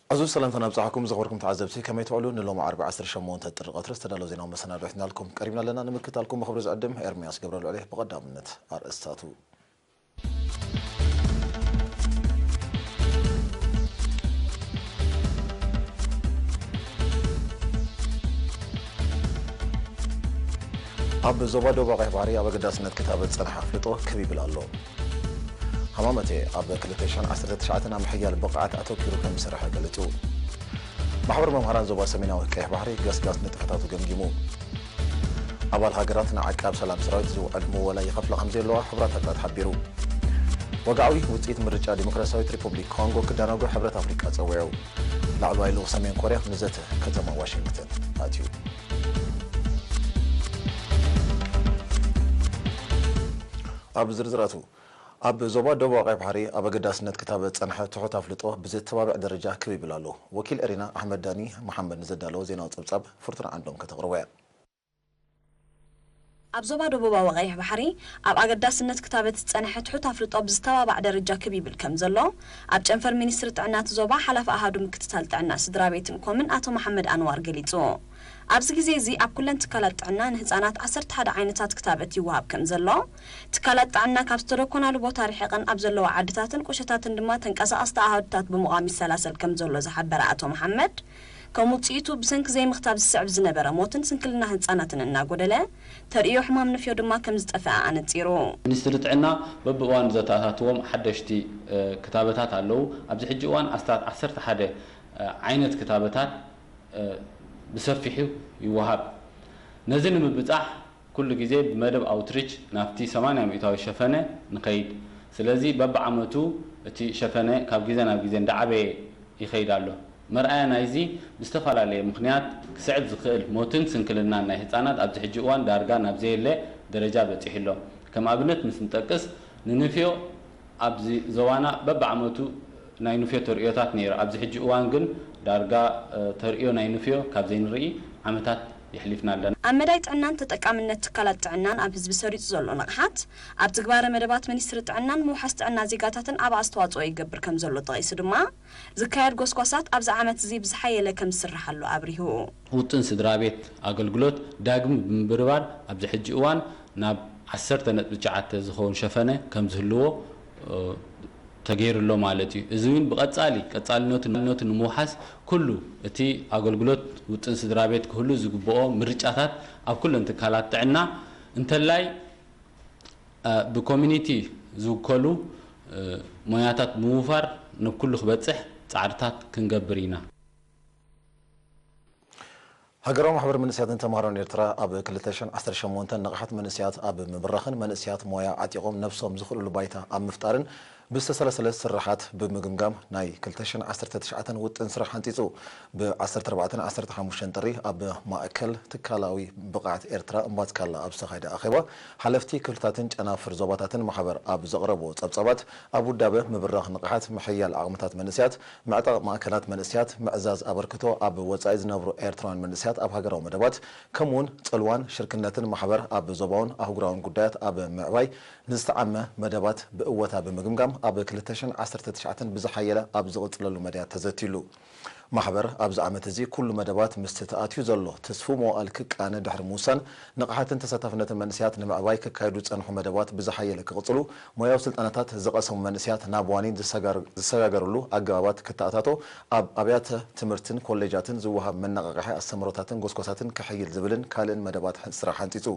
ኣዝዩ ሰላምታና ኣብጽሓኩም ዝኸበርኩም ተዓዘብቲ፣ ከመይ ትውዕሉ? ንሎሚ ዓርቢ ዓሰርተ ሸሞንተ ጥሪ ቀትሪ ዝተዳለወ ዜናዊ መሰናዶ ሒዝናልኩም ቀሪብና ኣለና። ንምክትታልኩም ኣብ ክብሪ ዝዕድም ኤርምያስ ገብረልዑል እየ። ብቐዳምነት ኣርእስታቱ። ኣብ ዞባ ደቡብ ቀይሕ ባሕሪ ኣብ ኣገዳስነት ክታበት ዝጸንሐ ኣፍልጦ ክብ ይብል ኣሎ። ሃማመቴ ኣብ ክልተ ሽሕን ዓሰርተ ትሽዓተን ኣብ ምሕያል ብቕዓት ኣተኲሩ ከም ዝሰርሐ ገሊጹ። ማሕበር መምሃራን ዞባ ሰሜናዊ ቀይሕ ባሕሪ ገስጋስ ንጥፈታቱ ገምጊሙ። ኣባል ሃገራት ንዓቃብ ሰላም ሰራዊት ዝውዕል ምወላ ይኸፍላ ከም ዘለዋ ሕቡራት ሃገራት ሓቢሩ። ወግዓዊ ውጽኢት ምርጫ ዲሞክራሲያዊት ሪፐብሊክ ኮንጎ ክደናጎ ሕብረት ኣፍሪቃ ጸዊዑ። ላዕለዋይ ልኡኽ ሰሜን ኮርያ ንዘተ ከተማ ዋሽንግተን ኣትዩ። ኣብ ዝርዝራቱ፣ ኣብ ዞባ ደቡብ ቀይሕ ባሕሪ ኣብ ኣገዳስነት ክታበት ዝጸንሐ ትሑት ኣፍልጦ ብዘተባብዕ ደረጃ ክብ ይብል ኣሎ። ወኪል ኤሪና ኣሕመድ ዳኒ መሓመድ ንዘዳለዎ ዜናዊ ጸብጻብ ፍርቱና ዓንዶም ከተቕርቦ እያ። ኣብ ዞባ ደቡባዊ ቀይሕ ባሕሪ ኣብ ኣገዳስነት ክታበት ዝጸንሐ ትሑት ኣፍልጦ ብዝተባባዕ ደረጃ ክብ ይብል ከም ዘሎ ኣብ ጨንፈር ሚኒስትሪ ጥዕና እቲ ዞባ ሓላፊ ኣሃዱ ምክትታል ጥዕና ስድራ ቤትን ኮምን ኣቶ መሓመድ ኣንዋር ገሊጹ። ኣብዚ ግዜ እዚ ኣብ ኩለን ትካላት ጥዕና ንህጻናት ዓሰርተ ሓደ ዓይነታት ክታበት ይወሃብ ከም ዘሎ፣ ትካላት ጥዕና ካብ ዝተደኮናሉ ቦታ ርሒቐን ኣብ ዘለዋ ዓድታትን ቁሸታትን ድማ ተንቀሳቐስቲ ኣሃዱታት ብምቋም ይሰላሰል ከም ዘሎ ዝሓበረ ኣቶ መሓመድ፣ ከም ውጽኢቱ ብሰንኪ ዘይምኽታብ ዝስዕብ ዝነበረ ሞትን ስንክልና ህጻናትን እናጎደለ፣ ተርእዮ ሕማም ንፍዮ ድማ ከም ዝጠፍአ ኣነጺሩ። ሚኒስትሪ ጥዕና በብእዋኑ ዘተኣታትዎም ሓደሽቲ፣ እ፣ ክታበታት ኣለዉ። ኣብዚ ሕጂ እዋን ኣስታት ዓሰርተ ሓደ፣ እ፣ ዓይነት ክታበታት፣ እ፣ ብሰፊሑ ይወሃብ። ነዚ ንምብጻሕ ኩሉ ግዜ ብመደብ ኣውትሪች ናብቲ ሰማንያ ሚእታዊ ሸፈነ ንኸይድ። ስለዚ በብዓመቱ እቲ ሸፈነ ካብ ግዜ ናብ ግዜ እንዳዓበየ ይኸይድ ኣሎ። መርኣያ ናይዚ ብዝተፈላለየ ምኽንያት ክስዕብ ዝኽእል ሞትን ስንክልናን ናይ ህጻናት ኣብዚ ሕጂ እዋን ዳርጋ ናብ ዘየለ ደረጃ በጺሑ ኣሎ። ከም ኣብነት ምስ ንጠቅስ ንንፍዮ ኣብዚ ዞባና በብዓመቱ ናይ ንፍዮ ተርእዮታት ነይሩ። ኣብዚ ሕጂ እዋን ግን ዳርጋ፣ እ፣ ተርእዮ ናይ ንፍዮ ካብ ዘይንርኢ ዓመታት የሕሊፍና ኣለና። ኣብ መዳይ ጥዕናን ተጠቃምነት ትካላት ጥዕናን ኣብ ህዝቢ ሰሪጹ ዘሎ ንቕሓት፣ ኣብ ትግባረ መደባት ሚኒስትሪ ጥዕናን ምውሓስ ጥዕና ዜጋታትን ዓቢ ኣስተዋጽኦ ይገብር ከም ዘሎ ጠቒሱ ድማ፣ ዝካየድ ጎስጓሳት ኣብዚ ዓመት እዚ ብዝሓየለ ከም ዝስርሓሉ ኣብሪሁ። ውጥን ስድራ ቤት ኣገልግሎት ዳግም ብምብርባር ኣብዚ ሕጂ እዋን ናብ ዓሰርተ ነጥቢ ትሽዓተ ዝኸውን ሸፈነ ከም ዝህልዎ፣ እ፣ ተገይሩ ኣሎ ማለት እዩ። እዚ እውን ብቐጻሊ ቀጻልነቱ ንምውሓስ ኩሉ እቲ ኣገልግሎት ውጥን ስድራ ቤት ክህሉ ዝግብኦ ምርጫታት ኣብ ኩለን ትካላት ጥዕና እንተላይ፣ እ፣ ብኮሚኒቲ ዝውከሉ፣ እ፣ ሞያታት ብምውፋር ናብ ኩሉ ክበጽሕ ጻዕርታት ክንገብር ኢና። ሃገራዊ ማሕበር መንእሰያትን ተምሃሮን ኤርትራ ኣብ ክልተ ሽሕን ዓሰርተ ሸሞንተን ንቕሓት መንእሰያት ኣብ ምብራኽን መንእሰያት ሞያ ዓጢቖም ነብሶም ዝኽእልሉ ባይታ ኣብ ምፍጣርን ብዝተሰላሰለ ስርሓት ብምግምጋም ናይ ክልተ ሽሕን ዓሰርተ ትሽዓተን ውጥን ስራሕ ሓንጺጹ። ብ ዓሰርተ ኣርባዕተን ዓሰርተ ሓሙሽተን ጥሪ ኣብ ማእከል ትካላዊ ብቕዓት ኤርትራ እምባትካላ ኣብ ዝተኻየደ ኣኼባ፣ ሓለፍቲ ክፍልታትን ጨናፍር ዞባታትን ማሕበር ኣብ ዘቕረቦ ጸብጻባት፣ ኣብ ውዳበ ምብራኽ ንቕሓት፣ ምሕያል ዓቕምታት መንእሰያት፣ ምዕጣቕ ማእከላት መንእሰያት፣ ምዕዛዝ ኣበርክቶ ኣብ ወጻኢ ዝነብሩ ኤርትራውያን መንእሰያት ኣብ ሃገራዊ መደባት፣ ከምኡውን ጽልዋን ሽርክነትን ማሕበር ኣብ ዞባውን ኣህጉራውን ጉዳያት ኣብ ምዕባይ ንዝተዓመ መደባት ብእወታ ብምግምጋም፣ ኣብ ክልተ ሽሕን ዓሰርተ ትሽዓተን ብዝሓየለ ኣብ ዝቕጽለሉ መድያት ተዘትዩሉ። ማሕበር ኣብዚ ዓመት እዚ ኩሉ መደባት ምስቲ ተኣትዩ ዘሎ ትስፉው መዋእል ክቃነ ድሕሪ ምውሳን፣ ንቕሓትን ተሳታፍነትን መንእሰያት ንምዕባይ ክካየዱ ዝጸንሑ መደባት ብዝሓየለ ክቕጽሉ፣ ሞያዊ ስልጠናታት ዝቐሰሙ መንእሰያት ናብ ዋኒን ዝሰጋር-፣ ዝሰጋገርሉ ኣገባባት ክተኣታቶ፣ ኣብ ኣብያተ ትምህርትን ኮሌጃትን ዝወሃብ መነቓቕሒ ኣስተምህሮታትን ጎስጓሳትን ክሕይል ዝብልን ካልእን መደባት ስራሕ ሓንጺጹ።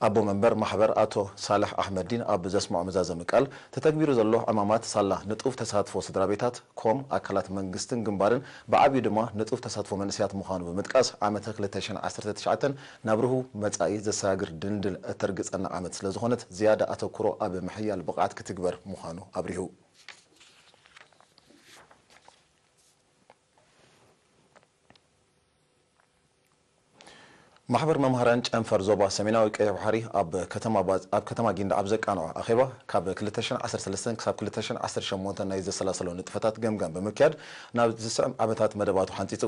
ኣቦ መንበር ማሕበር ኣቶ ሳልሕ ኣሕመዲን ኣብ ዘስምዖ መዛዘሚ ቃል፣ ተተግቢሩ ዘሎ ዕማማት ሳላ ንጡፍ ተሳትፎ ስድራ ቤታት፣ ኮም፣ ኣካላት መንግስትን ግንባርን፣ ብዓብዩ ድማ ንጡፍ ተሳትፎ መንእሰያት ምዃኑ ብምጥቃስ፣ ዓመተ ክልተ ሽሕን ዓሰርተ ትሽዓተን ናብ ርሁው መጻኢ ዘሰጋግር ድልድል እተርግጸና ዓመት ስለዝኾነት፣ ዝያዳ ኣተኩሮ ኣብ ምሕያል ብቕዓት ክትግበር ምዃኑ ኣብሪሁ። ማሕበር መምሃራን ጨንፈር ዞባ ሰሜናዊ ቀይሕ ባሕሪ ኣብ ከተማ ባጽ-፣ ኣብ ከተማ ጊንዳዕ ኣብ ዘቃንዖ ኣኼባ፣ ካብ ክልተ ሽሕን ዓሰርተ ሰለስተን ክሳብ ክልተ ሽሕን ዓሰርተ ሸሞንተን ናይ ዘሰላሰሎ ንጥፈታት ገምጋም ብምክያድ፣ ናብ ዝስዕም ዓመታት መደባቱ ሓንጺጹ።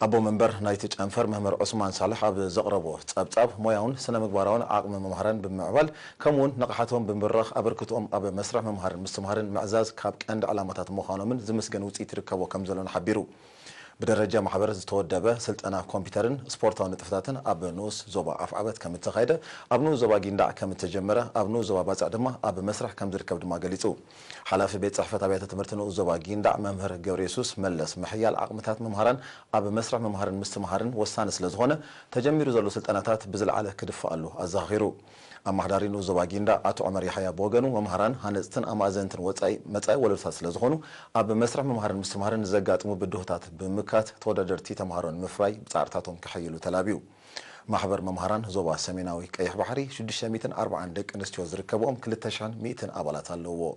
ኣቦ መንበር ናይቲ ጨንፈር መምህር ዑስማን ሳልሕ ኣብ ዘቕረቦ ጸብጻብ፣ ሞያውን ስነ ምግባራውን ዓቕሚ መምሃራን ብምዕባል፣ ከምኡውን ንቕሓቶም ብምብራኽ፣ ኣበርክትኦም ኣብ መስርሕ ምምሃርን ምስትምሃርን ምዕዛዝ ካብ ቀንዲ ዕላማታት ምዃኖምን ዝምስገን ውጽኢት ይርከቦ ከም ዘሎን ሓቢሩ። ብደረጃ ማሕበር ዝተወደበ ስልጠና ኮምፒውተርን ስፖርታዊ ንጥፈታትን ኣብ ንኡስ ዞባ ኣፍዓበት ከም እተኻየደ፣ ኣብ ንኡስ ዞባ ጊንዳዕ ከም እተጀመረ፣ ኣብ ንኡስ ዞባ ባጽዕ ድማ ኣብ መስርሕ ከም ዝርከብ ድማ ገሊጹ። ሓላፊ ቤት ጽሕፈት ኣብያተ ትምህርቲ ንኡስ ዞባ ጊንዳዕ መምህር ገብረየሱስ መለስ፣ ምሕያል ዓቕምታት መምሃራን ኣብ መስርሕ ምምሃርን ምስትምሃርን ወሳኒ ስለ ዝኾነ፣ ተጀሚሩ ዘሎ ስልጠናታት ብዝለዓለ ክድፋኣሉ ኣዘኻኺሩ። ኣማሓዳሪ ንኡስ ዞባ ጊንዳዕ ኣቶ ዑመር ያሕያ ብወገኑ፣ መምሃራን ሃነጽትን ኣማእዘንትን ወጻኢ መጻኢ ወለዶታት ስለ ዝኾኑ፣ ኣብ መስርሕ ምምሃርን ምስትምሃርን ንዘጋጥሙ ብድሆታት ብምምካት፣ ተወዳደርቲ ተምሃሮ ንምፍራይ ጻዕርታቶም ከሐይሉ ተላብዩ። ማሕበር መምሃራን ዞባ ሰሜናዊ ቀይሕ ባሕሪ ሽዱሽተ ሚእትን ኣርባዓን ደቂ ኣንስትዮ ዝርከብኦም ክልተ ሽሕን ሚእትን ኣባላት ኣለውዎ።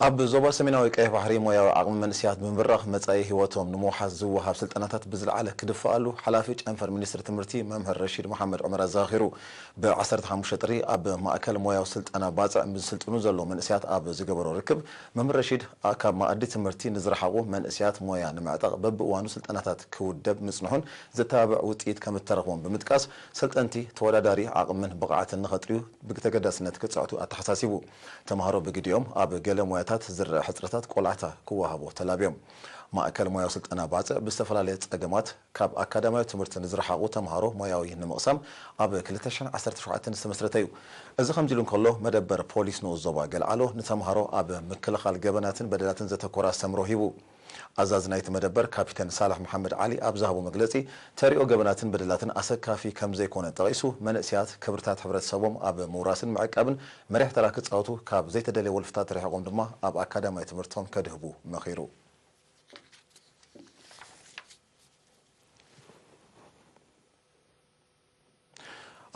ኣብ ዞባ ሰሜናዊ ቀይሕ ባሕሪ ሞያዊ ዓቕሚ መንእሰያት ብምብራኽ መጻኢ ህይወቶም ንምውሓስ ዝወሃብ ስልጠናታት ብዝለዓለ ክድፋኣሉ ሓላፊ ጨንፈር ሚኒስትሪ ትምህርቲ መምህር ረሺድ መሓመድ ዑመር ኣዘኻኺሩ። ብ ዓሰርተ ሓሙሽተ ጥሪ ኣብ ማእከል ሞያዊ ስልጠና ባጽዕ ምስ ዝስልጥኑ ዘለዉ መንእሰያት ኣብ ዝገበሮ ርክብ፣ መምህር ረሺድ ካብ መኣዲ ትምህርቲ ንዝረሓቑ መንእሰያት ሞያ ንምዕጣቕ በብእዋኑ ስልጠናታት ክውደብ ምጽንሑን ዘተባብዕ ውጽኢት ከም እተረኽቦን ብምጥቃስ፣ ሰልጠንቲ ተወዳዳሪ ዓቕምን ብቕዓትን ንኸጥርዩ ብተገዳስነት ክጽዕቱ ኣተሓሳሲቡ። ተምሃሮ ብግዲኦም ኣብ ገለ ሞያታት ዝረኣ ሕጽረታት ቆላሕታ ክወሃቦ ተላብዮም። ማእከል ሞያዊ ስልጠና ባጽዕ ብዝተፈላለየ ጸገማት ካብ ኣካዳሚያዊ ትምህርቲ ንዝረሓቑ ተምሃሮ ሞያዊ ንምቕሳም ኣብ ክልተ ሽሕን ዓሰርተ ሸውዓተን ዝተመስረተ እዩ። እዚ ከምዚ ኢሉ እንከሎ፣ መደበር ፖሊስ ንኡስ ዞባ ገልዓሎ ንተምሃሮ ኣብ ምክልኻል ገበናትን በደላትን ዘተኮረ ኣስተምህሮ ሂቡ። ኣዛዚ ናይቲ መደበር ካፒተን ሳልሕ መሓመድ ዓሊ ኣብ ዝሃቦ መግለጺ፣ ተሪኦ ገበናትን በደላትን ኣሰካፊ ከም ዘይኮነ ጠቒሱ፣ መንእሰያት ክብርታት ሕብረተሰቦም ኣብ ምውራስን ምዕቃብን መሪሕ ተራ ክጻወቱ፣ ካብ ዘይተደልየ ወልፍታት ርሒቖም ድማ ኣብ ኣካዳሚያዊ ትምህርቶም ከድህቡ መኺሩ።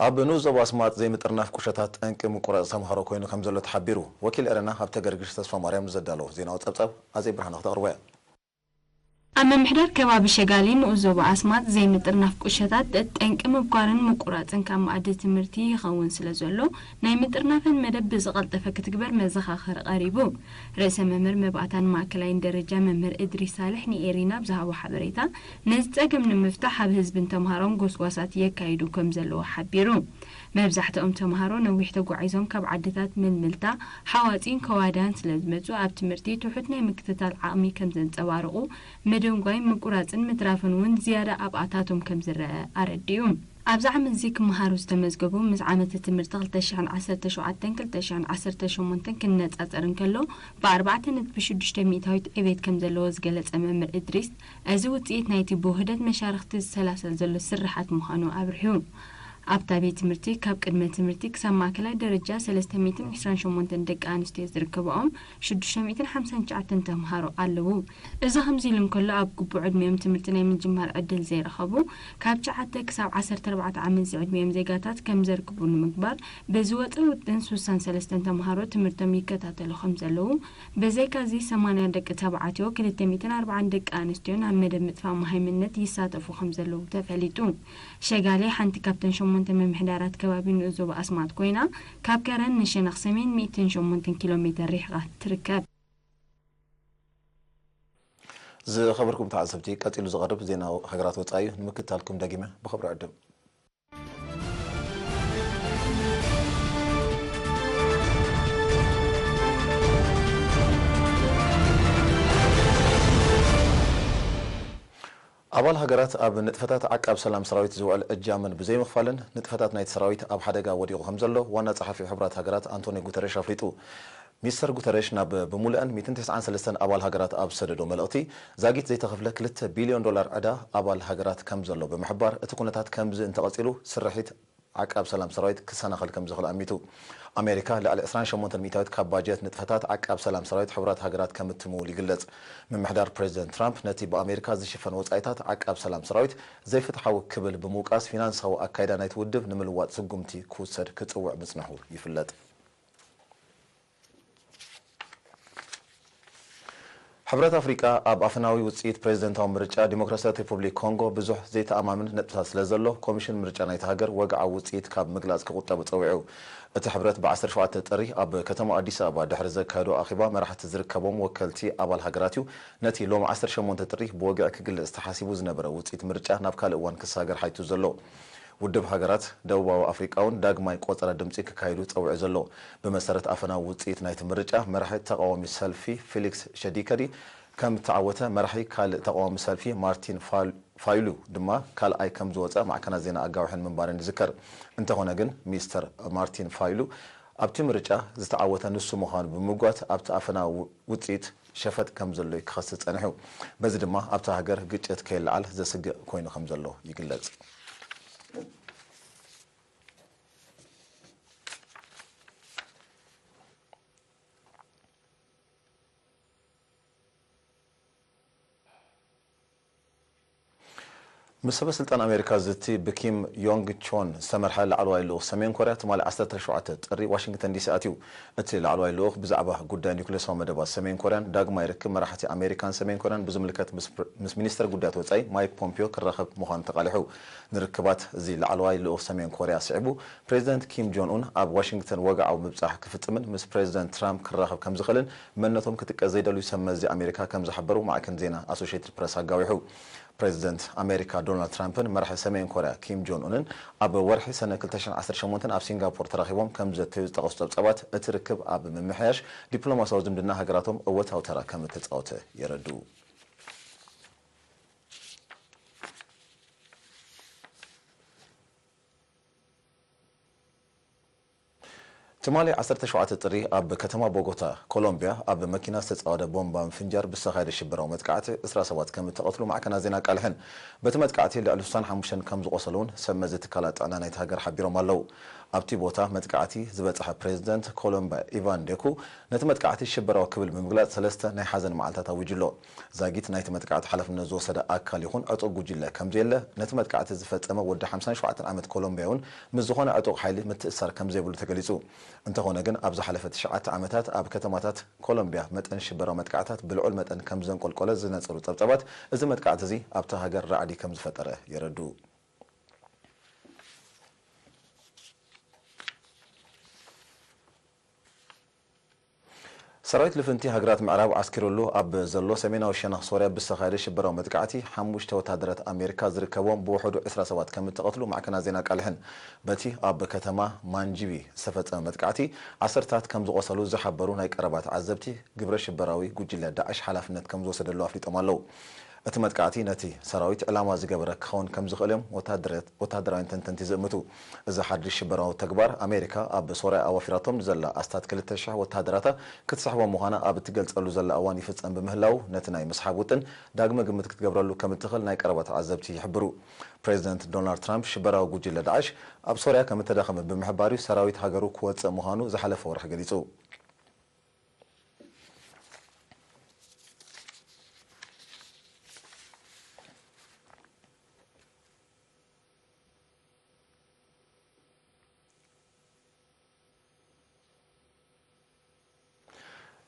ኣብ ንኡስ ዞባ ኣስማጥ ዘይምጥርናፍ ቁሸታት ጠንቂ ምቁራጽ ተምሃሮ ኮይኑ ከም ዘሎ ተሓቢሩ። ወኪል ኤረና ሃብተ ገርግሽ ተስፋ ማርያም ንዘዳለዎ ዜናዊ ጸብጻብ ኣዘይ ብርሃን ክተቕርቦ እያ። ኣብ ምምሕዳር ከባቢ ሸጋሊ ንኡስ ዞባ ኣስማጥ ዘይምጥርናፍ ቁሸታት ጠንቂ ምብኳርን ምቁራጽን ካብ መኣዲ ትምህርቲ ይኸውን ስለ ዘሎ፣ ናይ ምጥርናፈን መደብ ብዝቐልጠፈ ክትግበር መዘኻኸሪ ቀሪቡ። ርእሰ መምህር መባእታን ማእከላይን ደረጃ መምህር እድሪስ ሳልሕ ንኤሪና ብዝሃቦ ሓበሬታ፣ ነዚ ጸገም ንምፍታሕ ኣብ ህዝብን ተምሃሮን ጎስጓሳት የካይዱ ከም ዘለዉ ሓቢሩ። መብዛሕትኦም ተምሃሮ ነዊሕ ተጓዒዞም ካብ ዓድታት ምልምልታ፣ ሓዋጺን ከዋዳን ስለ ዝመጹ፣ ኣብ ትምህርቲ ትሑት ናይ ምክትታል ዓቕሚ ከም ዘንጸባርቑ፣ ምድንጓይ፣ ምቁራጽን ምትራፍን እውን ዝያዳ ኣብኣታቶም ከም ዝረአ ኣረዲኡ። ኣብዚ ዓመት እዚ ክመሃሩ ዝተመዝገቡ፣ ምስ ዓመተ ትምህርቲ ክልተ ሽሕን ዓሰርተ ሸውዓተን ክልተ ሽሕን ዓሰርተ ሸሞንተን ክነጻጸር እንከሎ፣ ብኣርባዕተ ነጥቢ ሽዱሽተ ሚእታዊት ዕቤት ከም ዘለዎ ዝገለጸ መምህር እድሪስ፣ እዚ ውጽኢት ናይቲ ብውህደት መሻርኽቲ ዝሰላሰል ዘሎ ስርሓት ምዃኑ ኣብሪሁ። ኣብታ ቤት ትምህርቲ ካብ ቅድመ ትምህርቲ ክሳብ ማእከላይ ደረጃ ሰለስተ ሚእትን ዕስራን ሸሞንተን ደቂ ኣንስትዮ ዝርከብኦም ሽዱሽተ ሚእትን ሓምሳን ትሽዓተን ተምሃሮ ኣለዉ። እዚ ከምዚ ኢሉ እንከሎ፣ ኣብ ግቡእ ዕድሚኦም ትምህርቲ ናይ ምጅማር ዕድል ዘይረኸቡ ካብ ትሽዓተ ክሳብ ዓሰርተ ኣርባዕተ ዓመት ዝዕድሚኦም ዜጋታት ከም ዘርክቡ ንምግባር ብዝወጸ ውጥን ስሳን ሰለስተን ተምሃሮ ትምህርቶም ይከታተሉ ከም ዘለዉ፣ ብዘይካዚ ሰማንያ ደቂ ተባዕትዮ፣ ክልተ ሚእትን ኣርባዓን ደቂ ኣንስትዮን ኣብ መደብ ምጥፋእ መሃይምነት ይሳተፉ ከም ዘለዉ ተፈሊጡ። ሸጋሌ ሓንቲ ካብተን ሸሞንተ ምምሕዳራት ከባቢ ንኡስ ዞባ ኣስማጥ ኮይና፣ ካብ ከረን ንሸነኽ ሰሜን ሚእትን ሸሞንተን ኪሎ ሜተር ርሒቓ ትርከብ። ዝኸበርኩም ተዓዘብቲ፣ ቀጺሉ ዝቐርብ ዜና ሃገራት ወጻኢ እዩ። ንምክትታልኩም ደጊመ ብኽብሪ ዕድም። ኣባል ሃገራት ኣብ ንጥፈታት ዓቃብ ሰላም ሰራዊት ዝውዕል እጃመን ብዘይምኽፋልን፣ ንጥፈታት ናይቲ ሰራዊት ኣብ ሓደጋ ወዲቑ ከም ዘሎ ዋና ጸሓፊ ሕቡራት ሃገራት ኣንቶኒ ጉተረሽ ኣፍሊጡ። ሚስተር ጉተረሽ ናብ ብምሉአን ሚእትን ተስዓን ሰለስተን ኣባል ሃገራት ኣብ ዝሰደዶ መልእኽቲ፣ ዛጊት ዘይተኸፍለ ክልተ ቢልዮን ዶላር ዕዳ ኣባል ሃገራት ከም ዘሎ ብምሕባር፣ እቲ ኩነታት ከምዚ እንተቐጺሉ ስርሒት ዓቃብ ሰላም ሰራዊት ክሰናኸል ከም ዝኽእል ኣሚቱ። ኣሜሪካ ልዕሊ ዕስራን ሸሞንተን ሚእታዊት ካብ ባጀት ንጥፈታት ዓቃብ ሰላም ሰራዊት ሕቡራት ሃገራት ከም እትምውል ይግለጽ። ምምሕዳር ፕሬዚደንት ትራምፕ ነቲ ብኣሜሪካ ዝሽፈን ወጻኢታት ዓቃብ ሰላም ሰራዊት ዘይፍትሓዊ ክብል ብምውቃስ፣ ፊናንሳዊ ኣካይዳ ናይቲ ውድብ ንምልዋጥ ስጉምቲ ክውሰድ ክጽውዕ ምጽንሑ ይፍለጥ። ሕብረት ኣፍሪቃ ኣብ ኣፈናዊ ውጽኢት ፕሬዝደንታዊ ምርጫ ዲሞክራሲያዊት ሪፑብሊክ ኮንጎ ብዙሕ ዘይተኣማምን ነጥብታት ስለ ዘሎ፣ ኮሚሽን ምርጫ ናይቲ ሃገር ወግዓዊ ውጽኢት ካብ ምግላጽ ክቑጠብ ጸዊዑ። እቲ ሕብረት ብ ዓሰርተ ሸውዓተ ጥሪ ኣብ ከተማ ኣዲስ ኣበባ ድሕሪ ዘካየዶ ኣኼባ መራሕቲ ዝርከቦም ወከልቲ ኣባል ሃገራት እዩ ነቲ ሎም ዓሰርተ ሸሞንተ ጥሪ ብወግዒ ክግለጽ ተሓሲቡ ዝነበረ ውጽኢት ምርጫ ናብ ካልእ እዋን ክሰጋገር ሓቲቱ ዘሎ። ውድብ ሃገራት ደቡባዊ ኣፍሪቃ እውን ዳግማይ ቆጸራ ድምጺ ክካየዱ ጸዊዑ ዘሎ። ብመሰረት ኣፈናዊ ውጽኢት ናይቲ ምርጫ፣ መራሒ ተቓዋሚ ሰልፊ ፊሊክስ ሸዲከዲ ከም እተዓወተ፣ መራሒ ካልእ ተቓዋሚ ሰልፊ ማርቲን ፋል-፣ ፋይሉ ድማ ካልኣይ ከም ዝወጸ ማዕከናት ዜና ኣጋዊሐን ምንባረን ይዝከር። እንተኾነ ግን፣ ሚስተር ማርቲን ፋይሉ ኣብቲ ምርጫ ዝተዓወተ ንሱ ምዃኑ ብምምጓት፣ ኣብቲ ኣፈናዊ ውጽኢት ሸፈጥ ከም ዘሎ እዩ ክኸስስ ጸኒሑ። በዚ ድማ ኣብታ ሃገር ግጭት ከይለዓል ዘስግእ ኮይኑ ከም ዘሎ ይግለጽ። ምስ ሰበ ስልጣን ኣሜሪካ ዝቲ ብኪም ዮንግ ቾን ዝተመርሐ ላዕለዋይ ልኡኽ ሰሜን ኮርያ ትማሊ ዓሰርተ ሸውዓተ ጥሪ ዋሽንግተን ዲሲ ኣትዩ። እቲ ላዕለዋይ ልኡኽ ብዛዕባ ጉዳይ ኒውክሌሳዊ መደባት ሰሜን ኮርያን ዳግማይ ርክብ መራሕቲ ኣሜሪካን ሰሜን ኮርያን ብዝምልከት ምስ ፕረ-፣ ምስ ሚኒስተር ጉዳያት ወጻኢ ማይክ ፖምፒዮ ክራኸብ ምዃኑ ተቓሊሑ። ንርክባት እዚ ላዕለዋይ ልኡኽ ሰሜን ኮርያ ስዒቡ፣ ፕሬዚደንት ኪም ጆን ኡን ኣብ ዋሽንግተን ወግዓዊ ምብጻሕ ክፍጽምን ምስ ፕሬዚደንት ትራምፕ ክራኸብ ከም ዝኽእልን መንነቶም ክጥቀስ ዘይደልዩ ሰብ መዚ ኣሜሪካ ከም ዝሓበሩ ማዕከን ዜና ኣሶሼትድ ፕረስ ኣጋዊሑ። ፕሬዚደንት ኣሜሪካ ዶናልድ ትራምፕን መራሒ ሰሜን ኮርያ ኪም ጆን ኡንን ኣብ ወርሒ ሰነ ክልተ ሽሕን ዓሰርተ ሸሞንተን ኣብ ሲንጋፖር ተራኺቦም ከም ዘተዩ ዝጠቐሱ ጸብጻባት፣ እቲ ርክብ ኣብ ምምሕያሽ ዲፕሎማሲያዊ ዝምድና ሃገራቶም እወታዊ ተራ ከም እተጻወተ የረድኡ። ትማሊ ዓሰርተ ሸውዓተ ጥሪ ኣብ ከተማ ቦጎታ፣ ኮሎምቢያ፣ ኣብ መኪና ዝተጻወደ ቦምባ ምፍንጃር ብዝተኻየደ ሽበራዊ መጥቃዕቲ ዕስራ ሰባት ከም እተቐትሉ ማዕከናት ዜና ኣቃልሐን። በቲ መጥቃዕቲ ልዕሊ ስሳን ሓሙሽተን ከም ዝቖሰሉ እውን ሰብ መዚ ትካላት ጥዕና ናይቲ ሃገር ሓቢሮም ኣለዉ። ኣብቲ ቦታ መጥቃዕቲ ዝበጽሐ ፕሬዚደንት ኮሎምቢያ ኢቫን ዴኩ ነቲ መጥቃዕቲ ሽበራዊ ክብል ብምግላጽ ሰለስተ ናይ ሓዘን መዓልታት ኣዊጁ ኣሎ። ዛጊት ናይቲ መጥቃዕቲ ሓላፍነት ዝወሰደ ኣካል ይኹን ዕጡቕ ጉጅለ ከም ዘየለ፣ ነቲ መጥቃዕቲ ዝፈጸመ ወዲ ሓምሳን ሸውዓተን ዓመት ኮሎምቢያውን ምስ ዝኾነ ዕጡቕ ሓይሊ ምትእስሳር ከም ዘይብሉ ተገሊጹ። እንተኾነ ግን፣ ኣብ ዝሓለፈ ትሽዓተ ዓመታት ኣብ ከተማታት ኮሎምቢያ መጠን ሽበራዊ መጥቃዕታት ብልዑል መጠን ከም ዘንቆልቆለ ዝነጸሩ ጸብጻባት፣ እዚ መጥቃዕቲ እዚ ኣብታ ሃገር ራዕዲ ከም ዝፈጠረ የረድኡ። ሰራዊት ልፍንቲ ሃገራት ምዕራብ ዓስኪሩሉ ኣብ ዘሎ ሰሜናዊ ሸነኽ ሶርያ ብዝተኻየደ ሽበራዊ መጥቃዕቲ፣ ሓሙሽተ ወታደራት ኣሜሪካ ዝርከብዎም ብውሕዱ ዕስራ ሰባት ከም እተቐትሉ ማዕከናት ዜና ኣቃልሐን። በቲ ኣብ ከተማ ማንጂቢ ዝተፈጸመ መጥቃዕቲ፣ ዓሰርታት ከም ዝቖሰሉ ዝሓበሩ ናይ ቀረባ ተዓዘብቲ፣ ግብረ ሽበራዊ ጉጅለ ዳዕሽ ሓላፍነት ከም ዝወሰደሉ ኣፍሊጦም ኣለዉ። እቲ መጥቃዕቲ ነቲ ሰራዊት ዕላማ ዝገበረ ክኸውን ከም ዝኽእል እዮም ወታደረ-፣ ወታደራውያን ተንተንቲ ዝእምቱ። እዚ ሓድሽ ሽበራዊ ተግባር፣ ኣሜሪካ ኣብ ሶርያ ኣዋፊራቶም ንዘላ ኣስታት ክልተ ሽሕ ወታደራታ ክትስሕቦም ምዃና ኣብ እትገልጸሉ ዘላ እዋን ይፍጸም ብምህላዉ፣ ነቲ ናይ ምስሓብ ውጥን ዳግመ ግምት ክትገብረሉ ከም እትኽእል ናይ ቀረባ ተዓዘብቲ ይሕብሩ። ፕሬዚደንት ዶናልድ ትራምፕ ሽበራዊ ጉጅለ ዳዕሽ ኣብ ሶርያ ከም እተዳኸመ ብምሕባር እዩ ሰራዊት ሃገሩ ክወጽእ ምዃኑ ዝሓለፈ ወርሒ ገሊጹ።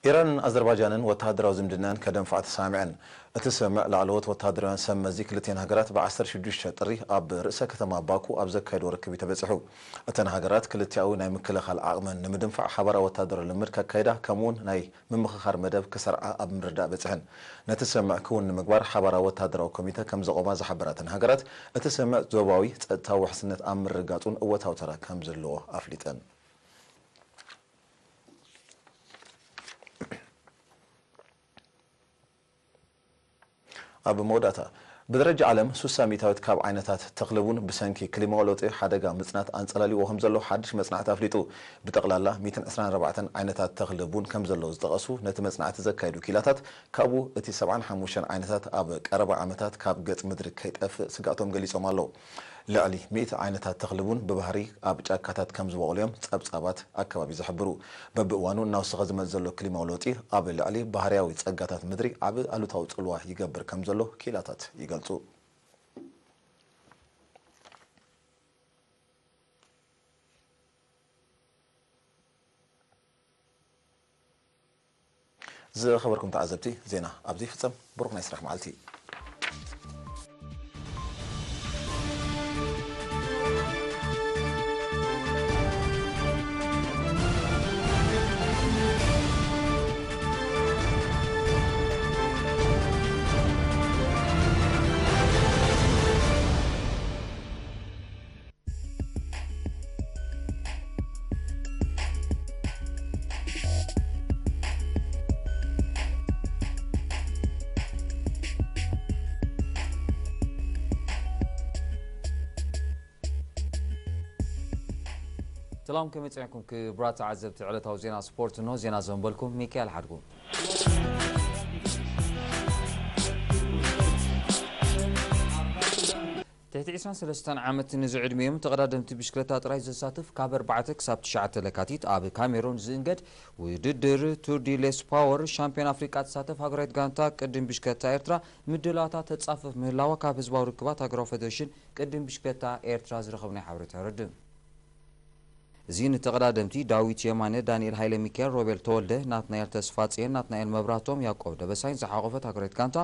ኢራንን ኣዘርባጃንን ወተሃደራዊ ዝምድናን ከደንፍዓ ተሰማሚዐን። እቲ ስምምዕ ላዕለዎት ወተሃደራውያን ሰብ መዚ ክልቲኤን ሃገራት ብ ዓሰርተ ሽዱሽተ ጥሪ ኣብ ርእሰ ከተማ ባኩ ኣብ ዘካየድዎ ርክብ እዩ ተበጺሑ። እተን ሃገራት ክልቲኣዊ ናይ ምክልኻል ዓቕመን ንምድንፋዕ ሓባራዊ ወተሃደራዊ ልምድ ከካይዳ፣ ከምኡውን ናይ ምምኽኻር መደብ ክሰርዓ ኣብ ምርዳእ በጺሐን። ነቲ ስምምዕ ክውን ንምግባር ሓባራዊ ወተሃደራዊ ኮሚተ ከም ዘቖማ ዝሓበራ እተን ሃገራት፣ እቲ ስምምዕ ዞባዊ ጸጥታዊ ውሕስነት ኣብ ምርግጋጽ እውን እወታዊ ተራ ከም ዘለዎ ኣፍሊጠን። ኣብ መወዳእታ፣ ብደረጃ ዓለም ሱሳ ሚእታዊት ካብ ዓይነታት ተኽሊ ቡን ብሰንኪ ክሊማዊ ለውጢ ሓደጋ ምጽናት ኣንጸላልይዎ ከም ዘሎ ሓድሽ መጽናዕቲ ኣፍሊጡ። ብጠቕላላ ሚእትን ዕስራን ኣርባዕተን ዓይነታት ተኽሊ ቡን ከም ዘለዉ ዝጠቐሱ ነቲ መጽናዕቲ ዘካየዱ ክኢላታት፣ ካብኡ እቲ ሰብዓን ሓሙሽተን ዓይነታት ኣብ ቀረባ ዓመታት ካብ ገጽ ምድሪ ከይጠፍእ ስግኣቶም ገሊጾም ኣለዉ። ልዕሊ ሚእቲ ዓይነታት ተኽሊ ቡን ብባህሪ ኣብ ጫካታት ከም ዝበቑሉ እዮም ጸብጻባት ኣከባቢ ዝሕብሩ። በብእዋኑ እናወሰኸ ዝመጽእ ዘሎ ክሊማዊ ለውጢ ኣብ ልዕሊ ባህርያዊ ጸጋታት ምድሪ ዓቢ ኣሉታዊ ጽልዋ ይገብር ከም ዘሎ ክኢላታት ይገልጹ። ዝኸበርኩም ተዓዘብቲ፣ ዜና ኣብዚ ይፍጸም። ብሩኽ ናይ ስራሕ መዓልቲ። ሰላም፣ ከመይ ጸኒሕኩም ክቡራት ተዓዘብቲ ዕለታዊ ዜና ስፖርት? እንሆ ዜና ዘንበልኩም ሚካኤል ሓድጉ። ትሕቲ ዕስራን ሰለስተን ዓመት ንዝዕድሚኦም ተቐዳደምቲ ብሽክለታ ጥራይ ዘሳትፍ ካብ ኣርባዕተ ክሳብ ትሽዓተ ለካቲት ኣብ ካሜሮን ዝእንገድ ውድድር ቱር ዲ ሌስ ፓወር ሻምፒዮን ኣፍሪቃ ትሳተፍ ሃገራዊት ጋንታ ቅድም ብሽክለታ ኤርትራ ምድላዋታ ተጻፍፍ ምህላዋ ካብ ህዝባዊ ርክባት ሃገራዊ ፌደሬሽን ቅድም ብሽክለታ ኤርትራ ዝረኸብናዮ ሓበሬታ የረድእ። እዚ ንተቐዳደምቲ ዳዊት የማነ፣ ዳንኤል ሃይለ ሚካኤል፣ ሮቤል ተወልደ፣ ናትናኤል ተስፋጽዮን፣ ናትናኤል መብራህቶም፣ ያዕቆብ ደበሳይን ዝሓቖፈት ሃገራዊት ጋንታ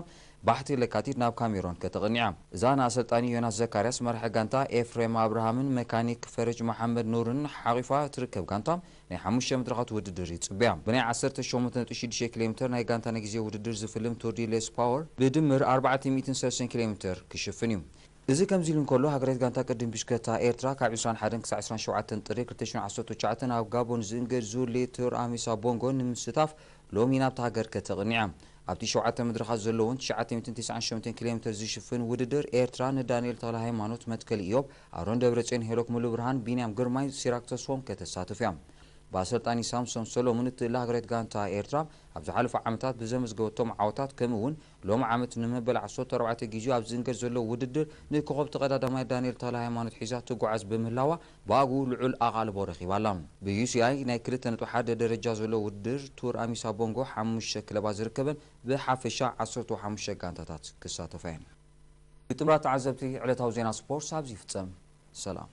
ባሕቲ ለካቲት ናብ ካሜሮን ከተቕንያ። እዛ ንኣሰልጣኒ ዮናስ ዘካርያስ፣ መራሒ ጋንታ ኤፍሬም ኣብርሃምን መካኒክ ፈረጅ መሓመድ ኑርን ሓቒፋ ትርከብ ጋንታ ናይ ሓሙሽተ መድረኻት ውድድር ይጽበያ። ብናይ ዓሰርተ ሸሞንተ ነጥቢ ሽዱሽተ ኪሎ ሜተር ናይ ጋንታ ናይ ግዜ ውድድር ዝፍልም ቱር ዲ ሌስ ፓወር ብድምር ኣርባዕተ ሚእትን ሰለስተን ኪሎ ሜተር ክሽፍን እዩ። እዚ ከምዚ ኢሉ እንከሎ፣ ሃገራዊት ጋንታ ቅድም ብሽክለታ ኤርትራ ካብ ዕስራን ሓደን ክሳብ ዕስራን ሸውዓተን ጥሪ ክልተ ሽሕን ዓሰርተ ትሽዓተን ኣብ ጋቦን ዝእንገድ ዙሌ ቱር ኣሚሳ ቦንጎ ንምስታፍ ሎሚ ናብታ ሃገር ከተቕንያ። ኣብቲ ሸውዓተ መድረኻት ዘለዎን ትሽዓተ ሚእትን ተስዓን ሸሞንተን ኪሎ ሜተር ዝሽፍን ውድድር፣ ኤርትራ ንዳንኤል ተኽለ ሃይማኖት፣ መትከል ኢዮብ፣ ኣሮን ደብረጽዮን፣ ሄኖክ ሙሉብርሃን፣ ቢንያም ግርማይ፣ ሲራክ ተስፎም ከተሳትፍ እያ። ብኣሰልጣኒ ሳምሶን ሰሎሙን እትእለ ሃገራዊት ጋንታ ኤርትራ፣ ኣብ ዝሓለፉ ዓመታት ብዘመዝገበቶም ዓወታት፣ ከምኡ እውን ሎሚ ዓመት ንመበል ዓሰርተ ኣርባዕተ ግዜኡ ኣብ ዝእንገድ ዘሎ ውድድር ንኮኸብ ተቐዳዳማይ ዳንኤል ተኽለ ሃይማኖት ሒዛ ትጓዓዝ ብምህላዋ፣ ብኣግኡ ልዑል ኣቓልቦ ረኺባ ኣላ። ብ ዩ ሲ ኣይ ናይ ክልተ ነጥቢ ሓደ ደረጃ ዘሎ ውድድር፣ ቱር ኣሚሳ ቦንጎ ሓሙሽተ ክለባት ዝርከበን ብሓፈሻ ዓሰርተ ሓሙሽተ ጋንታታት ክሳተፋ እየን። ግጥምራት ተዓዘብቲ፣ ዕለታዊ ዜና ስፖርት ኣብዚ ይፍጸም። ሰላም።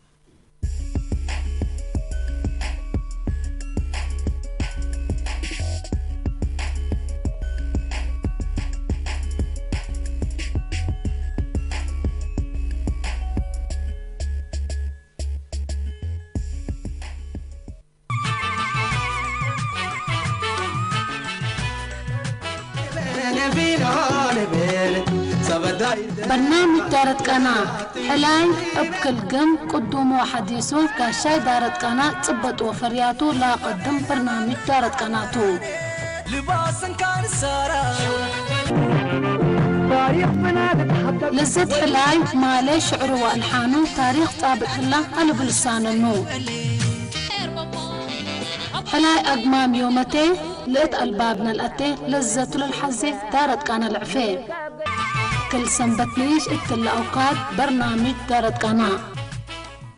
በርናምጅ ዳረት ቀና ሕላይ እብ ክል ግም ቅዱሙ ሐዲሱ ጋሻይ ዳረት ቀና ጽበጥ ወፈርያቱ ለአቀድም በርናምጅ ዳረት ቀናቱ። ልዘት ሕላይ ማለ ሽዕሩ ወአልሓኑ ታሪኽ ጻብጥ ህላ አልብ ልሳነኑ። ሕላይ አግማም ዮመቴ ልእት አልባብ ነልአቴ ለዘቱ ለልሐዜ ዳረት ቃና ልዕፌ። ክል ሰንበት ንኢሽ እትለ አውካት በርናምጅ ዳረት ቃና።